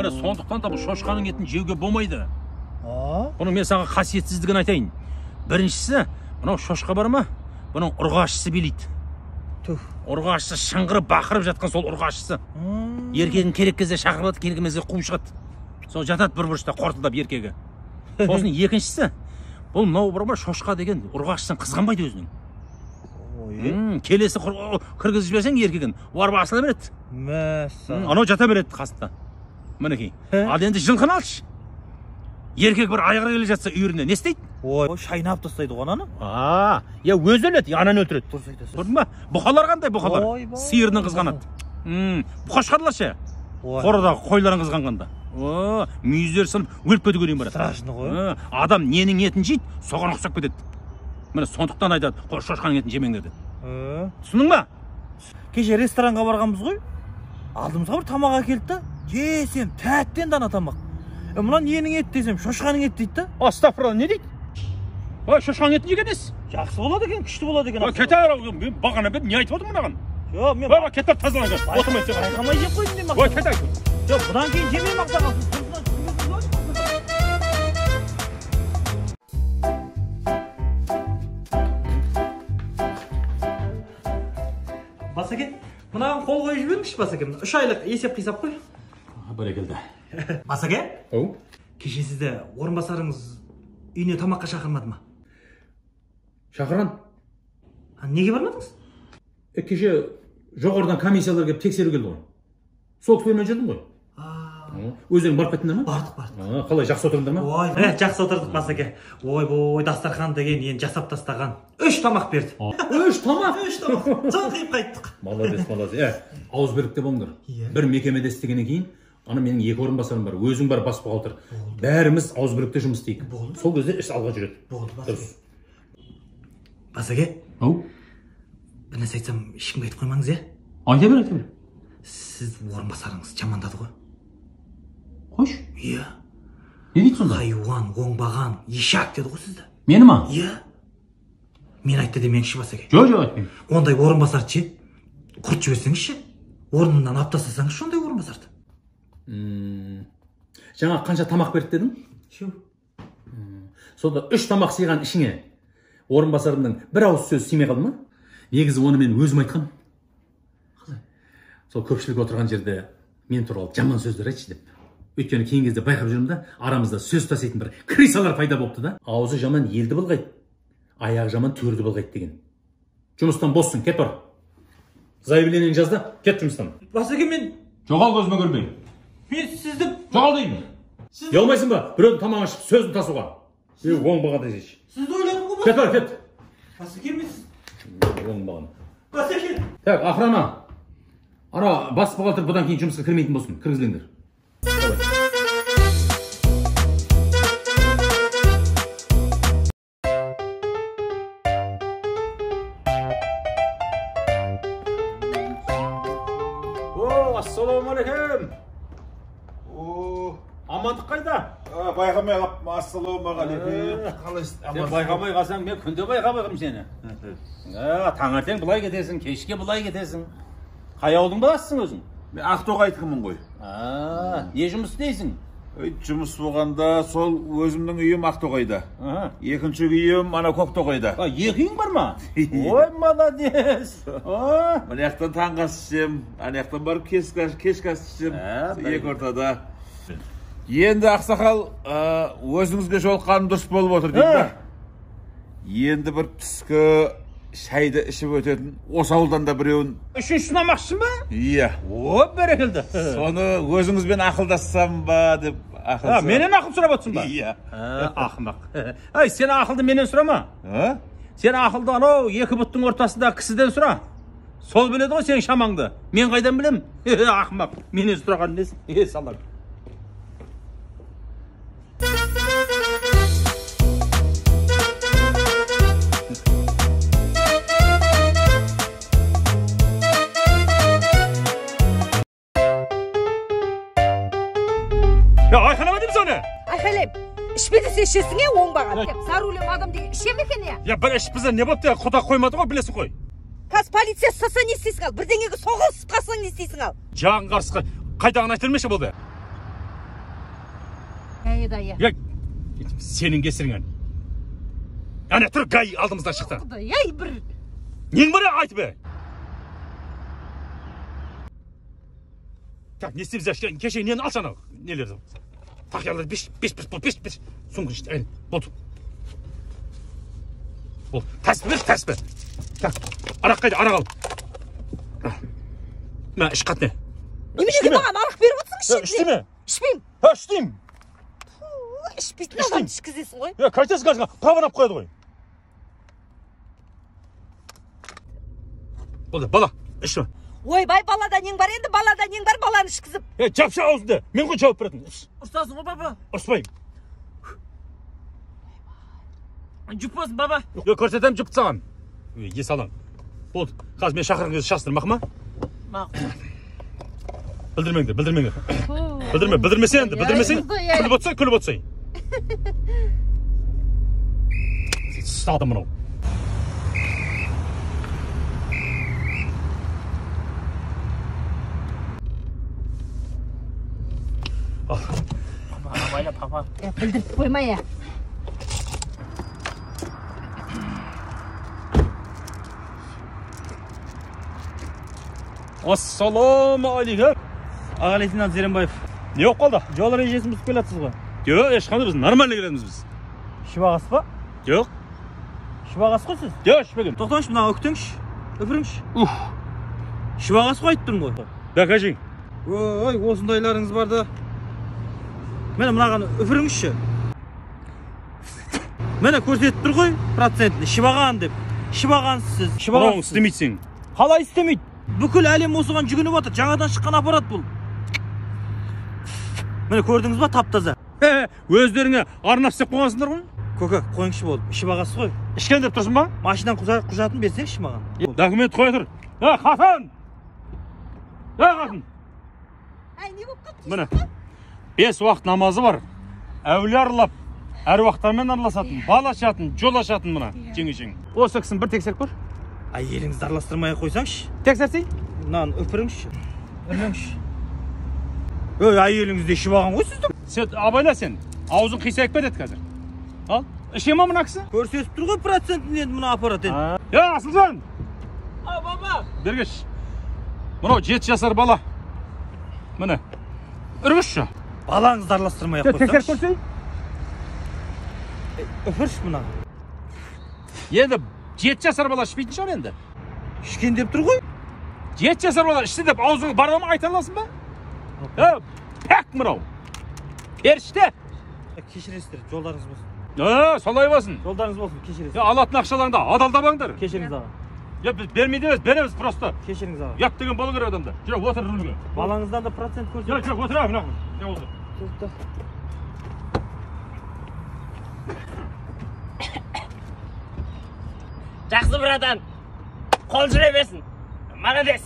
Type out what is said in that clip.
Міне сондықтан да бұл шошқаның етін жеуге болмайды. Бұның мен саған қасиетсіздігін айтайын. Біріншісі, мынау шошқа бар ма? Бұның ұрғашысы билейді. Ұрғашысы шыңғырып бақырып жатқан сол ұрғашысы. Еркегін керек кезде шақырып алады, керек кезде қуып шығады. Сол жатады бір бұрышта қортылдап еркегі. Сосын екіншісі, бұл мынау бар ма, шошқа деген ұрғашысын қызғанбайды өзінің. Келесі кіргізіп жіберсең еркегін, барып асыла береді. Мәссаған. Анау жата береді қасында. Мінекей. Ал енді жылқыны алшы. Еркек бір айғыр келе жатса үйіріне не істейді? Ой, шайнап тастайды ғой ананы. Я өзі өледі, я ананы өлтіреді. Дұрыс айтасыз. Көрдің ба? Бұқалар қандай бұқалар? Сиырын қызғанады. Бұқа шығарылар ше? Қорадағы қойларын қызғанғанда. Мүйіздері сынып өліп кетуге дейін барады. Страшно ғой. Адам ненің етін жейді, соған ұқсап кетеді. Міне сондықтан айтады, шошқаның етін жемеңдер деп. Түсіндің ба? Кеше ресторанға барғанбыз ғой. Алдымызға бір тамақ әкелді да. Жесем, тәттен дана тамақ. Мына ненің еті десем, шошқаның еті дейді да. Астафыралла, не дейді? Ой, шошқаның етін жеген несі? Жақсы болады екен, күшті болады екен. Кет ара, мен бағана бері не айтып отырмын мынаған? Жоқ, мен Баба, кет тазалан кет. Отырмай сен. Байқамай жеп қойдым мен. Ой, кет. Жоқ, бұдан кейін жемеймін ақсақал. Басеке, мынаған қол қойып жіберіңізші, Басеке. 3 айлық есеп қисап қой. Бәрекелді. Басеке? Ау. Кеше сізді орынбасарыңыз үйіне тамаққа шақырмады ма? Шақырған. Неге бармадыңыз? Кеше жоғарыдан комиссиялар келіп тексеру келді ғой. Сол кісілермен жүрдім ғой. Өздерің барып кеттіңдер ме? Бардық, бардық. Қалай, жақсы отырдыңдар ма? Ой, жақсы отырдық, Басеке. Ой, бой, дастархан деген енді жасап тастаған. 3 тамақ берді. 3 тамақ? 3 тамақ. Тыңқиып қайттық. Молодец, молодец. Ауызбірлікте болыңдар. Бір мекемеде істегеннен кейін ана менің 2 орынбасарым бар, өзің бар, бас бухгалтер. Бәріміз ауызбірлікте жұмыс істейік. Сол кезде іс алға жүреді. Болды, Басеке. Басеке? Ау. Бір нәрсе айтсам, ешкімге айтып қоймаңыз, иә? Айта бер, айта бер. Сіз орынбасарыңыз жамандады ғой. Қойшы? Иә. Не дейді сонда? Хайуан, оңбаған, ешак деді ғой сізді. Мені ма? Иә. Мен айтты демеңізші, Басеке. Жоқ, жоқ, айтпаймын. Ондай орынбасарды ше, құрт жіберсеңізші, орнынан алып тастасаңызшы ондай орынбасарды. Жаңа қанша тамақ берді дедің? Шу. Сонда 3 тамақ сыйған ішіңе орынбасарымның бір ауыз сөзі сыймай қалды ма? Негізі оны мен өзім айтқам. Қалай? Сол көпшілік отырған жерде мен туралы жаман сөздер айтшы деп. Өйткені кейінгі кезде байқап жүрмін да, арамызда сөз таситын бір крысалар пайда болыпты да. Аузы жаман елді былғайды, аяғы жаман төрді былғайды деген. Жұмыстан боссың, кет бар. Заявлениені жаз да, кет жұмыстан. Басеке, мен жоғал, көзіме көрмей. Мен сізді жоғал деймін. Ұялмайсың ба? Біреудің тамағын ішіп сөзін тасуға. Оңбаған десейші. Сізді ойладым ғой. Кет бар, кет. Басеке, мен сіз оңбаған. Басеке. Так, охрана. Ана бас бухгалтер бұдан кейін жұмысқа кірмейтін болсын, кіргізбеңдер. О, ассалаумағалейкум. О, амандық қайда? Байқамай қалып, ассалаумағалейкум. Қалайсыз? Сен байқамай қалсаң, мен күнде байқамай қаламын сені. Таңертең былай кетесің, кешке былай кетесің. Қай ауылдың баласысың өзің? Мен Ақтоғайдікімін ғой. Не жұмыс істейсің? Жұмыс болғанда сол өзімнің үйім Ақтоғайда. Екінші үйім ана Көктоғайда. 2 үйің бар ма? Ой, молодец. Мына жақтан таңғы ас ішсем, ана жақтан барып кешкі ас ішсем, екі ортада. Енді ақсақал, өзіңізге жолыққаным дұрыс болып отыр деймін да. Енді бір түскі шайды ішіп өтетін осы ауылдан да біреуін. Үшінші сынамақшысың ба? Иә. О, бәрекелді. Соны өзіңізбен ақылдассам ба деп ақыл. Менен ақыл сұрап отырсың ба? Иә. Ақымақ. Ай, сен ақылды менен сұрама. Сен ақылды анау екі бұттың ортасындағы кісіден сұра. Сол біледі ғой сенің шамаңды. Мен қайдан білем? Ақымақ. Менен сұраған несі? Салам. Айқайлама деймін сені. Айқайлаймын. Ішпе десе ішесің, е, оңбаған. За рулем адам деген іше ме екен, е? Я бір ішіп не болыпты, құда қоймады ғой, білесің ғой. Қазір полиция ұстаса не істейсің ал? Бірдеңеге соғылысып қалсаң не істейсің ал? Жағын қарысқа қайтағын айта бермеші болды. Құдай-ай. Сенің кесіріңнен. Әне тұр, ГАИ алдымыздан шықты. Құдай-ай бір. Нең бар айтып бер. Так, не істейміз, кеше нені алшы анау нелерді. Тақияларды беш, беш. Сумканы ішті, әне, болды. Болды. Тәспі бер, тәспі. Так, арақ қайда, арақ ал. Мә, іш қатыны. Неменеге маған арақ беріп отырсың, ішті ме? Ішпеймін. Ха, ішпеймін. Ішпейтін адамды ішкізесің ғой. Е, қайтесің қазір, праваны алып қояды ғой. Болды, бала, ішті. Ойбай, балада нең бар енді, балада нең бар, баланы ішкізіп. Е, жапшы аузыңды, мен ғой жауап беретін. Ұрсасың ғой, папа. Ұрыспаймын. Жұп болсын, баба. Е, көрсетемін жұпты саған. Ес алам. Болды, қазір мен шақырған кезде шашсыңдар, мақұл ма? Мақұл. Білдірмеңдер, білдірмеңдер. Білдірме, білдірмесе енді, білдірмесең, күліп отырсай, күліп отырсай. Ұстады мынау. Абайла, папа. Білдіріп қойма, я. Ассалаумағалейкум. Аға лейтенант Зеренбаев. Не болып қалды? Жол ережесін бұзып келатсыз ғой. Жоқ, ешқандай, біз нормально келеміз біз. Ішіп ағасыз ба? Жоқ. Ішіп ағасыз ғой сіз? Жоқ, ішпегенмін. Тоқтаңызшы, мына үктеңізші. Үпіріңізші. Ух. Ішіп ағасыз ғой айтып тұрмын ғой. Докажи. Ой, осындайларыңыз бар да. Міне мынаған үпіріңізші. Міне көрсетіп тұр ғой процентін. Ішіп аған деп. Ішіп ағансыз сіз. Ішіп Мынауың ағансыз. істемейді сен. Қалай істемейді? Бүкіл әлем осыған жүгініп жатыр. Жаңадан шыққан аппарат бұл. Міне көрдіңіз ба, тап-таза. Өздеріңе арнап істеп қойғансыңдар ғой. Көке, қойыңызшы болды. Ішіп ағасыз ғой. Ішкен деп тұрсың ба? Машинаның құжатын берсеңізші маған. Документ қоя тұр. Қатын! Қатын! Әй, не болып қалды? Міне. 5 уақыт намазы бар. Әулие аралап, әруақтармен араласатын, бал ашатын, жол ашатын мына жеңешең. Осы кісіні бір тексеріп көр. Әйеліңізді араластырмай ақ қойсаңшы. Тексерсей. Мынаны үпіріңізші. Үрлеңізші. Ой, әйеліңіз де ішіп алған ғой сіздің. Сен абайла сен. Аузың қисайып кетеді қазір. Ал, іше ма мына кісі? Көрсетіп тұр ғой процентін енді мына аппарат енді. Е, Асылжан! А, баба! Бергеш. Мынау 7 жасар бала. Міне. Үргізші. Балаңызды араластырмай ақ Тексеріп қойсаңшы. көрсей. Үпірші мына. Енді 7 жасар бала ішпейтін шығар енді. Ішкен деп тұр ғой. 7 жасар бала ішті деп аузыңа бара ма айта аласың ба? Пәк мынау. Періште. Кешіресіздер, жолдарыңыз болсын. Солай болсын. Жолдарыңыз болсын, кешіресіз. Алатын ақшаларыңды адалдамаңдар. Кешіріңіз аға. Біз бермейді емес, береміз просто. Кешіріңіз аға. Ұят деген болу керек адамда. Жүр, отыр рульге. Балаңыздан да процент көрсет. Жүр, отыр, мына. Не болды? Жақсы, братан. Қол жүре берсін. Молодец.